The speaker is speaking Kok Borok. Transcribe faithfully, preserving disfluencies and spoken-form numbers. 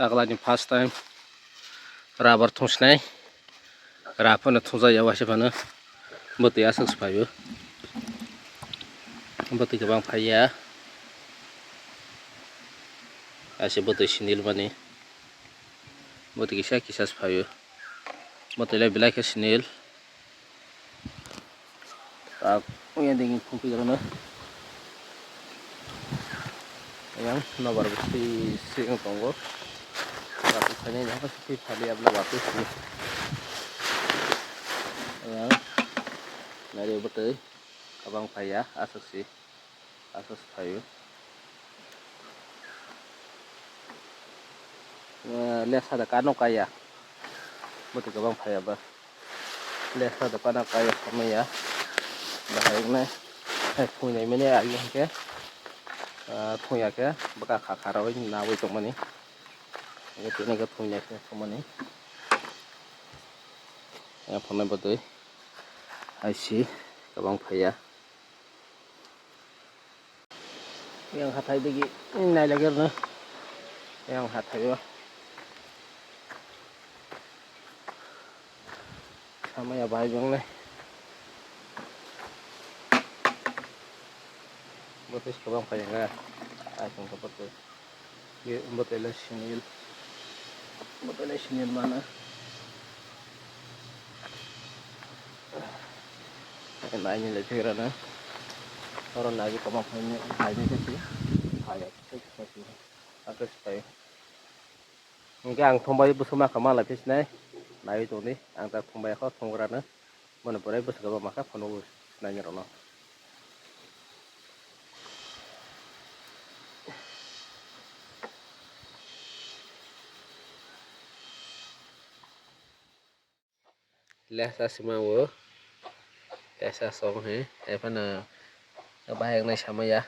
Aglani first time rubber thungsnai. Rubber no thungjakya waisa phano bwtwi aswk se phaio. Bwtwi kwbang phaiya. Aise bwtwi sinil mani. Bwtwi kisa kisa se phaio. Bwtwi lai belai khe sinil. Tak, yang dingin pumpi karena yang nobar besi sing tongo. Batu sani yang pasti tadi abla batu sih. Yang nari betul abang paya asik sih. Aswk se phaio. Lesa da kano kaya. Bwtwi kwbang phaiya ba. Lesa da kano kaya samaya. Bahai wngnai. Hai thungnai mani agi hwnkhe. Thungya khe bwkha kha kha rawi nawi tongmani. Tini khe thungya khe thumani. Phunai bwtwi. Hai si kwbang phaiya. Yang hathai digi nailagirno. Yang hathai o. Samaya bai jongnai. Botis kwbang phai wngkha. Ai tongkha botis. Ye, bottle sinil. Bottle sinil mana. Naini le thegra na. Oro nagi kwbang phaini, phaini khe si. Phai ya, khe si, khe si. Akhe si phai. Hingke ang thumbai bwswk ma kha ma lai phi sinai. Naiwi tongdi. Ang ta thumbai kho thumgra no. Bono pore bwswk ma kha phunugwi sinai rokno. Lesa sima o, lesa song he, ephano bahai wngnai samaya,